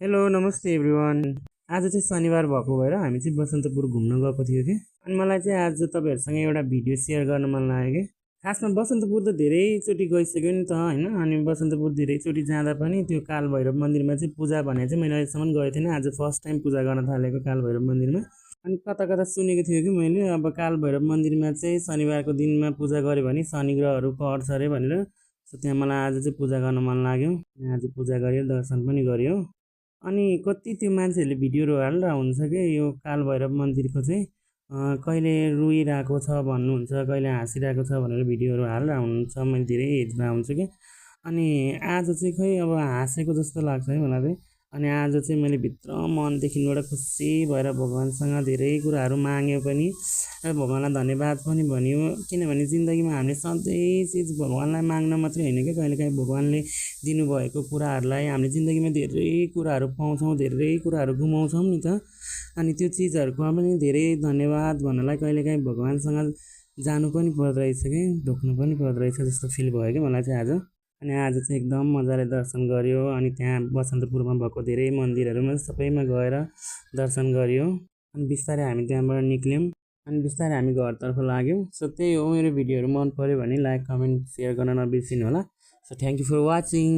Hello नमस्ते everyone. आज चाहिँ शनिबार भएको भएर हामी चाहिँ बसन्तपुर घुम्न गएको थियो कि अनि मलाई चाहिँ आज तपाईँहरूसँग एउटा भिडियो सेयर गर्न मन लाग्यो कि खासमा बसन्तपुर त धेरैचोटि गइसक्यो नि त होइन। अनि बसन्तपुर धेरैचोटि जाँदा पनि त्यो काल भैरव मन्दिरमा चाहिँ पूजा भने चाहिँ मैले अहिलेसम्म गएको थिइनँ। आज फर्स्ट टाइम पूजा गर्न थालेको काल भैरव मन्दिरमा। अनि कता कता सुनेको थियो कि मैले अब काल भैरव मन्दिरमा चाहिँ शनिबारको दिनमा पूजा गऱ्यो भने शनि ग्रहहरू कट्छ अरे भनेर। सो त्यहाँ मलाई आज चाहिँ पूजा गर्न मन लाग्यो। आज पूजा गऱ्यो, दर्शन पनि गऱ्यो। अनि कति त्यो मान्छेहरूले भिडियोहरू हालिरहेको हुन्छ कि यो कालभैरव मन्दिरको चाहिँ कहिले रोइरहेको छ भन्नुहुन्छ, कहिले हाँसिरहेको छ भनेर भिडियोहरू हालिरहेको हुन्छ। मैले धेरै हेरिरहेको हुन्छु कि अनि आज चाहिँ खै अब हाँसेको जस्तो लाग्छ है मलाई चाहिँ। अनि आज चाहिँ मैले भित्र मनदेखिबाट खुसी भएर भगवान्सँग धेरै कुराहरू माग्यो पनि र भगवान्लाई धन्यवाद पनि भन्यो। किनभने जिन्दगीमा हामीले सधैँ चिज भगवान्लाई माग्न मात्रै होइन कि कहिलेकाहीँ भगवान्ले दिनुभएको कुराहरूलाई हामीले जिन्दगीमा धेरै कुराहरू पाउँछौँ, धेरै कुराहरू गुमाउँछौँ नि त। अनि त्यो चिजहरूकोमा पनि धेरै धन्यवाद भन्नलाई कहिलेकाहीँ भगवान्सँग जानु पनि पर्दो रहेछ कि ढोक्नु पनि पर्दो रहेछ जस्तो फिल भयो कि मलाई चाहिँ आज। अनि आज चाहिँ एकदम मजाले दर्शन गऱ्यो। अनि त्यहाँ बसन्तपुरमा भएको धेरै मन्दिरहरूमा सबैमा गएर दर्शन गऱ्यो। अनि बिस्तारै हामी त्यहाँबाट निक्ल्यौँ। अनि बिस्तारै हामी घरतर्फ लाग्यौँ। सो त्यही हो, मेरो भिडियोहरू मन पऱ्यो भने लाइक कमेन्ट सेयर गर्न नबिर्सिनु होला। So thank you for watching.